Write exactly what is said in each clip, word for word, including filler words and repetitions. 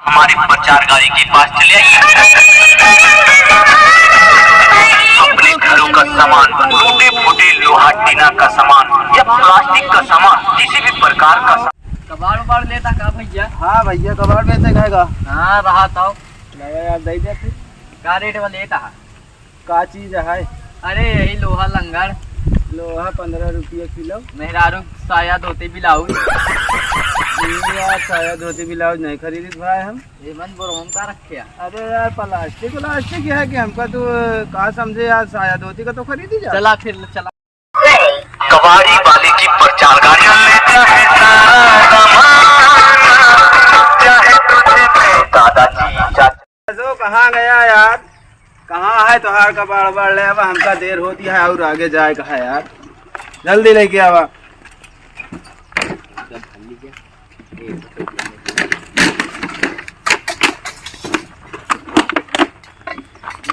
हमारे प्रचार गाड़ी के पास चले आइए। अपने घरों का सामान, टूटे फूटे लोहा टीना का सामान या प्लास्टिक का सामान, किसी भी प्रकार का सा- कबाड़ उबाड़ लेता का भैया? हाँ भैया, कबाड़ बेचे का है का? हाँ, रहा था। लगा यार, दे दे फिर। का रेट में लेता है? का चीज है? अरे, यही लोहा लंगड़। लोहा पन्द्रह रुपया किलो। मेहरारू साया धोती ब्लाउज। ये यार, साया धोती ब्लाउज नहीं खरीदित भाई हम। ये मन बोरोम का रखे हैं? अरे यार, प्लास्टिक, प्लास्टिक है कि हमका तू का समझे यार, साया धोती का तो खरीदी जा। चला फिर, चला। कबाड़ी वाले की प्रचार गाड़ी। दादाजी, चाचा। तो कहाँ गया यार? कहाँ है तोहार कबाड़ उबाड़ ले आवा, हमका देर होती है और आगे जाए का है यार, जल्दी लेके आवा।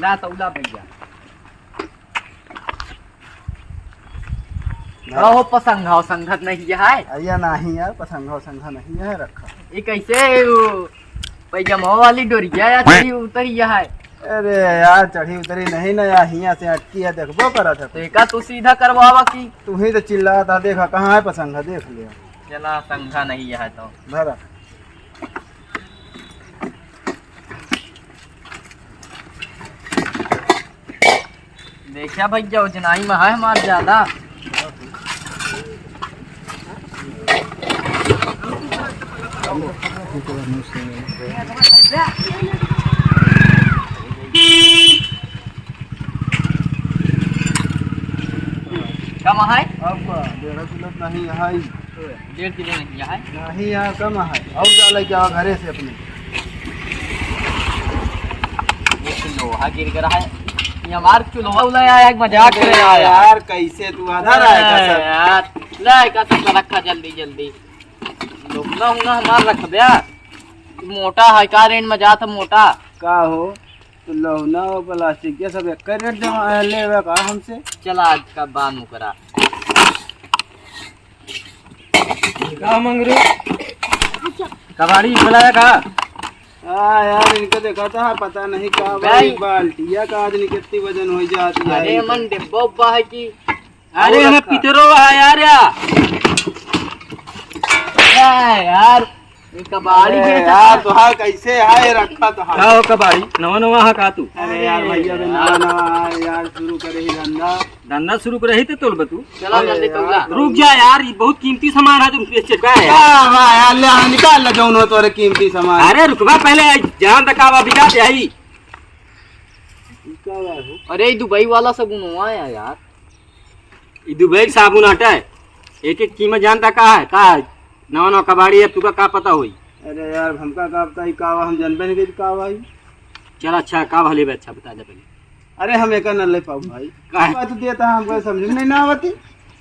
ला तौला भैया। ना। कहो पसंग हो संगत नहीं है? अइया नहीं यार, पसंग हो संगत नहीं है, रखा। ये कैसे वो पैजमा वाली डोरिया या चढ़ी उतरी है? अरे यार, चढ़ी उतरी नहीं ना यार, हियाँ से अटकी है, देखबो करत है। तो एका तू सीधा करवावा की? तू ही तो चिल्लात है, देखा कहाँ है पसंग है, देख लिया। चला संघा नहीं है तो। धरा। देखा भैया, उजनाई में है हमार ज्यादा। कम है? अब डेढ़ किलो नहीं है। डेढ़ किलो नहीं है? नहीं यार, कम है। और जा लेके आओ घरे से अपने। ये तो लोहा गिर गया है। ये हमार चूल्हा उला आया, एक मजाक करे आया। यार, कैसे तू आधा रहा है, कसम। यार, ले, कसम से रखा जल्दी, जल्दी। लोहना होना हमार रख दे। मोटा है का, रेंट में जात है मोटा। का हो? तो लोहना और प्लास्टिक के सब एक रेट दे, लेवे का हमसे? चला, आज का बान मुकरा। का मंगरू? कबाड़ी बुलाया का? हाँ यार, इनका देखा था, पता नहीं का भाई। बाल्टिया का आज नहीं कितनी वजन हो जाती है अरे इनका। मन डिब्बा उब्बा है कि अरे और हमें रखा। पितरो है यार, या। क्या है यार? ये कबाड़ी अरे बेचा यार, था। तोहार कैसे है रखा तोहार? का हो कबाड़ी? नवा नवा हा का तू? अरे यार भैया, बे नवा नवा है यार, शुरू करे ही धंधा। धंधा शुरू करे ही तो तोल बतू। चला अरे जल्दी यार। तौला। रुक जा यार, ये बहुत कीमती सामान है, तुम बेच चुका है। का बा यार, ले आ, निकाल ले जौन हो तोरे कीमती सामान। अरे रुकबा पहले, जान तक का बा, बिका दे आई। ई का बा हो? अरे, ई दुबई वाला साबुन हुआ है यार। ई दुबई के साबुन आटा है, एक एक कीमत जानता का है, का है? नवा नवा कबाड़ी है, तुका का पता होई? अरे यार, हमका का पता ई का बा, हम जानबे नहीं करी का बा ई। चल अच्छा, का भले बे, अच्छा बता दे पहले। अरे हम एका न ले पाऊ भाई। काहे? बात देता है हमको समझ में नहीं ना आवती।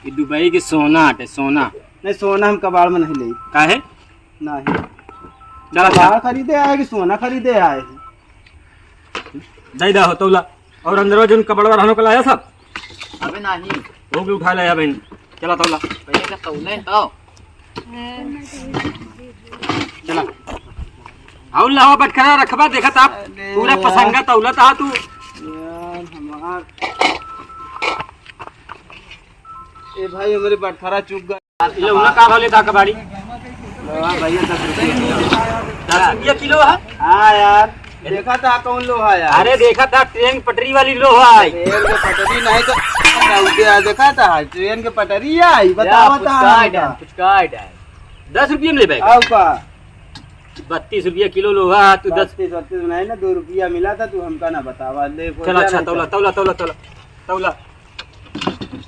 ई दुबई के सोना आटे, सोना। नहीं, सोना हम कबाड़ में नहीं ले। काहे? नहीं। चल अच्छा। कबाड़ खरीदे आए कि सोना खरीदे आए? दे दा हो तौला। और अंदरवा जोन कबड़वा रहनो के लाया सब? अबे नाही। वो भी उठा लाया बहन। चला तौला। पहले का तौले तो। चला। और लावा बटखरा रखबा, देखत आप अरे पूरा यार। पसंगा तौला था तू। यार हमार। ए भाई, हमरे बटखरा चुक गए। ई लौना का भाव लेता कबाड़ी? लो, हाँ भैया, दस रुपया किलो। दस रुपया किलो है? हाँ यार, देखा था कौन लोहा यार? अरे देखा था, ट्रेन पटरी वाली लोहा है। ट्रेन के पटरी नहीं तो, क्या हो गया? देखा था ट्रेन के पटरी है, बतावा था पुचकाय हमका। डाल, पुचकाय डाल। दस रुपये में लेबे? आओ का? बत्तीस रुपया किलो लोहा, तू दस। बत्तीस, बत्तीस नहीं ना, दो रुपया मिला था, तू हमका ना बतावा, ले, चला, अच्छा, नहीं तौला, था। तौला, तौला, तौला, तौला।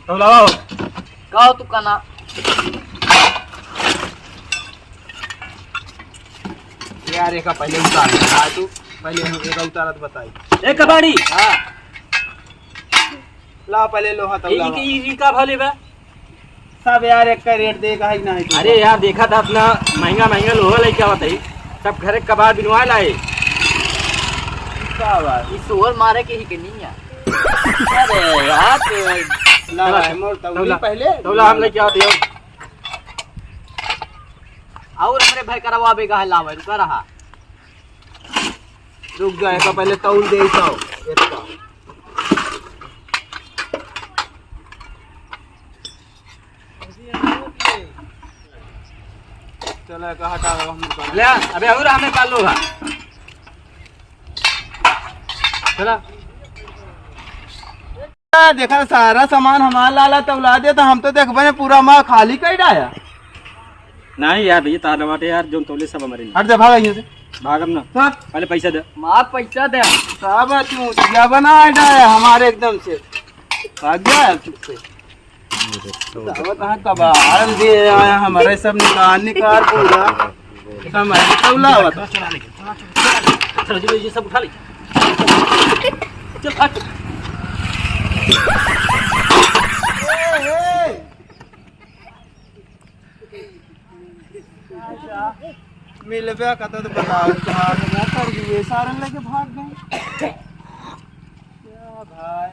तौलावा हो। का हो तू कना? यार, एका पहले उतार ले। हाँ, तू पहले हम एका उतारत बताई। ए, कबाड़ी। हाँ। ला, पहले लोहा ई, तौलावा। ई, ई, ई का भाव लेबा? सब यार, एक का रेट दे, का है कि नहीं? अरे यार, देखा था, अपना महंगा, महंगा लोहा लेके आवत है, सब घरे कबाड़ बिनवा लाए। का बात? ई सोर मारे के ही के नहीं है। अरे यार, तो ला चला, भाई, मोर तौली तौला, पहले। तौला हम लेके आते हैं। और हमरे भाई करवा बेगा है, लावे, रुका रहा। रुक जाए का, पहले तौल दे जाओ। इतना। चला, का हटा रहा हम निकाल। ले, अबे और हमें पाल लो हा। चला। देखा, सारा सामान हमार लाला तौला दे, तो हम तो देखबे ने पूरा माँ खाली कर डाया। नहीं यार भैया, तार बाटे यार, जोन तौले सब हमारे नहीं। हट जा, भाग यहाँ से। भागम ना। हट। पहले पैसा दे। माँ पैसा दे। साहब, तू उठिया बना डाया हमारे एकदम से। भाग जा यार चुप से। बतावा कहाँ कबाड़ दिए आया हमारे, सब निकाल निकाल पूरा। हमारे तौला आवत। चला, चला, चला, चला, चला, चला, ये सब उठा ले। चल, हट। मिलबे कत तो बताओ, कहाँ गया? कर दिए, सारन लेके भाग गए। क्या भाई,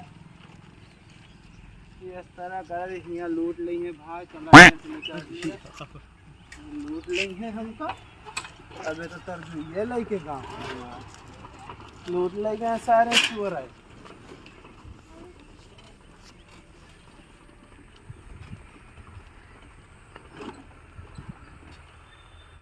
ये इस तरह कर हियाँ लूट लेंगे भाई, चला, चला, चला। लूट लेंगे हमका। अबे तो तर ये लेके गाँव लूट लेंगे सारे चोर है।